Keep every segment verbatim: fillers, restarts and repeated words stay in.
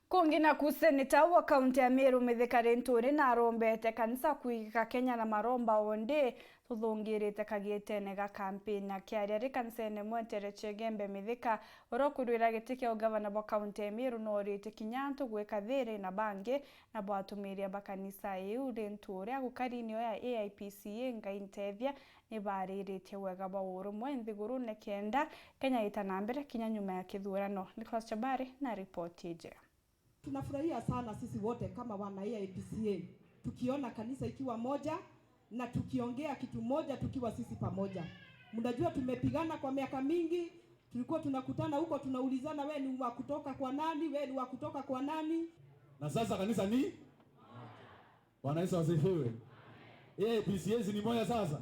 Kungi naku, seneta wa kaunti ya Meru Mithika Linturi narombete kanisa kwigika Kenya na maromba ondi tuthungirite kagiitene ga kampeni. Akiaria ri kanisene mwentere Chegembe Mithika, uria ukurwira giti kia ugavana bwa kaunti ya Meru, nooritie kinya antu gwika thiri na bangi na bwatumiria ba kanisa iu. Linturi agukarinio ya A I P C A Ngai Ntethia, ni baariritie wega bwa urumwe nthigurune kenda Kenya ita na mbere kinya nyuma ya kithurano. Nicholas Chabari na ripoti iji. Tunafurahia sana sisi wote kama wana A I P C A, tukiona kanisa ikiwa moja na tukiongea kitu moja tukiwa sisi pamoja. Mnajua tumepigana kwa miaka mingi, tulikuwa tunakutana huko tunaulizana, "Wewe ni wa kutoka kwa nani? Wewe ni wa kutoka kwa nani?" Na sasa kanisa ni Bwana Yesu asifiwe. A I P C As ni moya sasa.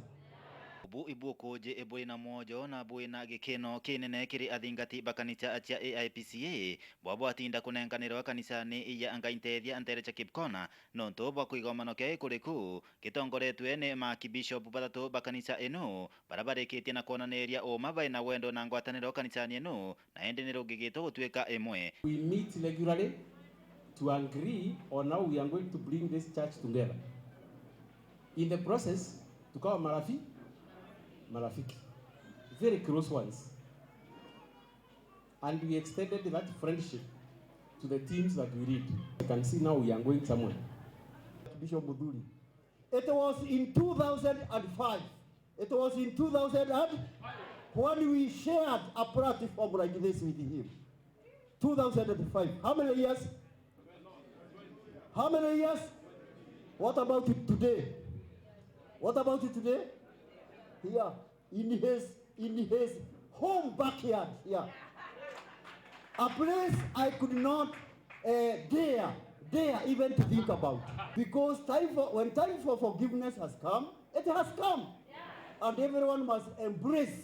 Ubu ibu ukuji ibwina mwojo na bwina gikeno kinene kiri athingati ba kanisa cia A I P C A, bwa bwatinda kunenkanirwa kanisani ya Ngai Ntethia ntere cia Kipkona, nontu bwa kwigomano kia ikuriku gitongoretwe ni maakibishop bathatu ba kanisa inu, bara barikitie na kwonaniria uma baina wendo na ngwataniro kanisani inu, na indi ni rungigitwe gutuika imwe. We meet regularly to agree on how we are going to bring this church together. In the process, tukawa marafi-, marafiki, very close ones. And we extended that friendship to the teams that we lead. I can see now we are going somewhere. Bishop Muthuri, it was in two thousand and five. It was in two thousand and when we shared a platform like this with him. Two thousand and five. How many years? How many years? What about it today? What about it today? Here, in his, in his home backyard here. A place I could not, eh, dare, dare even to think about. Because time for, when time for forgiveness has come, it has come. And everyone must embrace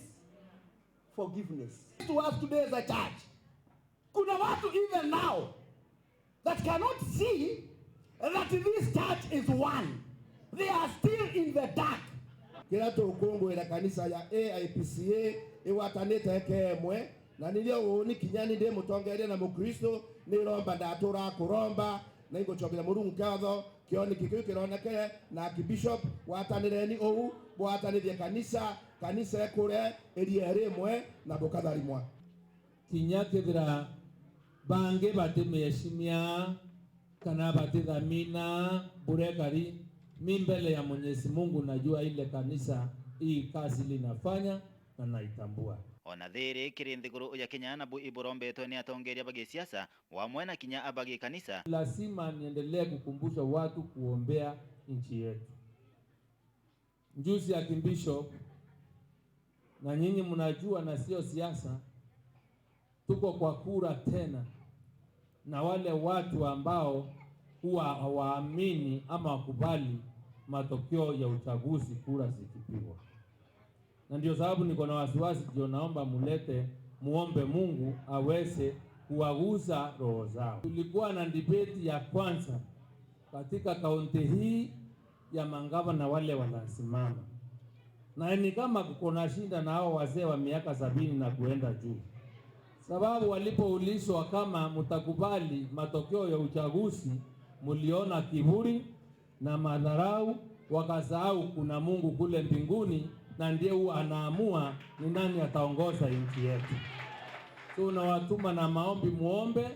forgiveness. To us today as a church, kuna watu even now that cannot see that this church is one. They are still in the dark. Kiria tukunguira kanisa ya A I P C A igwatanite eke emwe, na nirio uni kinya ni ndi mutongeria na Mukristo, niromba, ndatura kuromba, na ingucokeria Murungu nkatho, kioneki kiu kironeke, na Archbishop, gwatanireni uu, bwatanithie kanisa, kanisa ikure, irie rimwe, na bukatharimwa. Kinya kethira bangi batimiheshimia kana batithamina burekari, mi mbele ya Mwenyezi Mungu najua ile kanisa hii kazi linafanya na naitambua. Ona thiri kiri nthiguru ya Kenya nabu iburombetwe ni atongeria ba gisiasa, wamwe na kinya aba gikanisa. Lazima niendelee kukumbusha watu kuombea nchi yetu. Juzi ya Archbishop, na nyinyi mnajua na sio siasa, tuko kwa kura tena na wale watu ambao huwa hawaamini ama wakubali matokeo ya uchaguzi kura zikipigwa. Na ndio sababu niko na wasiwasi, ndio naomba mulete, muombe Mungu aweze kuwagusa roho zao. Tulikuwa na debate ya kwanza katika kaunti hii ya mangavana wale wanasimama. Na ni kama kuko na shida na hao wazee wa miaka sabini na kuenda juu. Sababu walipoulizwa kama mtakubali matokeo ya uchaguzi, mliona kiburi na madharau, wakasahau kuna Mungu kule mbinguni, na ndiye huwa anaamua ni nani ataongoza nchi yetu. So, nawatuma na maombi, muombe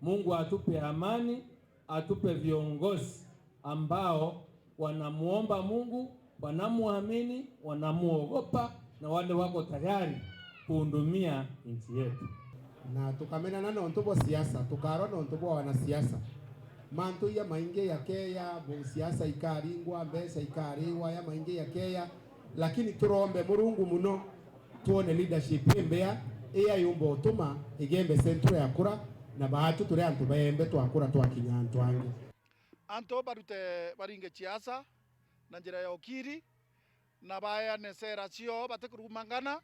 Mungu atupe amani, atupe viongozi ambao wanamuomba Mungu, wanamwamini, wanamuogopa, na wale wako tayari kuhudumia nchi yetu. Na tukamenana nontu bwa siasa, tukarwa nontu bwa wanasiasa. Mantu iya maingi yakeya, bu-, siasa ikaringwa, mbeca ikariwa, ya maingi yakeya, lakini turombe Murungu muno, twone leadership imbea, iya yumba utuma igembe central ya kura, na baatu turi antu baembe twakura twakinya antu angi. Antu barute, baringe siasa na njira ya ukiri, na baeane sera ciao batikurumangana,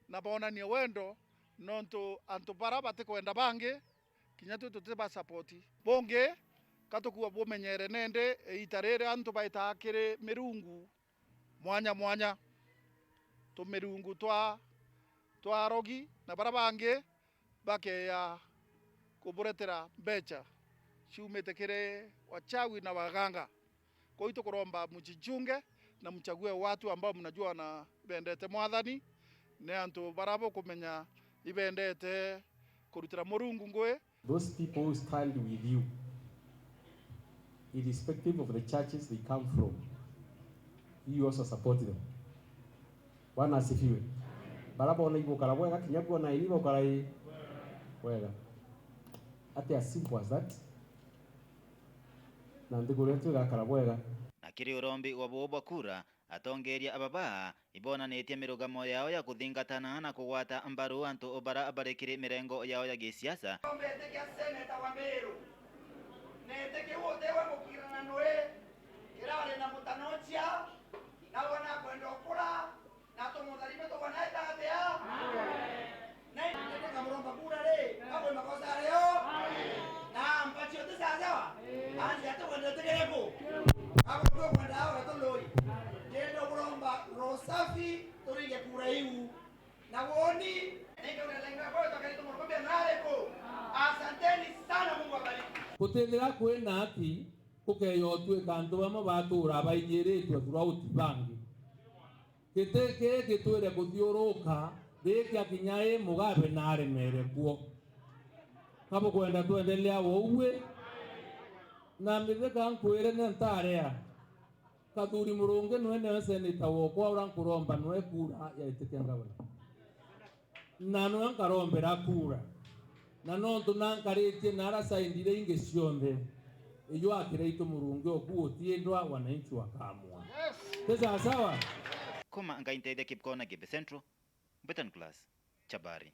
na boonanie wendo, nontu antu bara batikwenda bangi, kinya twi tutibasapoti. Bungi, ka tukua bumenyere nende iita riri antu baitaga kiri mirungu mwanya mwanya, tumirungu twa, twa arogi na bara bangi bakeya kuburetera mbeca. ciumite kiri wachawi na waganga. Kwou itukuromba mjichunge na mchague watu ambao mnajua na bendete Mwathani, ni antu bara bukumenya ibendete kurutira Murungu ngui. Those people who stand with you, irrespective of the churches they come from, you also support them. Bwana asifiwe. Bara bona ibukara bwega, kinya kuona ini ibukara i bwega. Ati as simple as that. Na nthiguru yetu igakara bwega. Na kiri urombi wa buu bwa kura, atongeria aba baa ibonanitie mirugamo yao ya kuthingatana na kugwata mbaru antu bara bari kiri mirengo yao ya gisiasa. Mbetikia seneta wa Meru, netikia utiwe mukirana nui kirari na mutanochia, na wona kwenda ukura, na tumutharime tubona ita atia? Na tukamuromba kura ri, kabwe makosa ario? Na mpachi uti sawa sawa? Anzi ati wendete kiriku? Kabwe tukwenda awe tuloi. Ndenda kuromba roho safi, turinge kura iu. Na woni, ninge unalenga kwa takari tumurombe nariku? Asanteni sana, Mungu abariki. Gutithira kwina aki, ukeya utwika antu bamwe batura bainyiritwe throughout bangi. Giti kii gitwire kuthiuruka, rikia kinya i Mugabe na aremere kuo. Kabukwenda twendelea wou wi? Na Mithika nkwire ni ntarea. Kathuri Murungi nwe niwe seneta wokwa ura nkuromba nwe kura ya itikia ngavana. Na nwe nkarombera kura. Na nontu nankaritie na ara side iria ingi cionthe, ijo akira itu Murungi oku utiendwa, wananchi wakaamua. Ti sawa sawa? Kuma Ngai Nteithia Kipkona, Kibe Central, Betan Class, Chabari.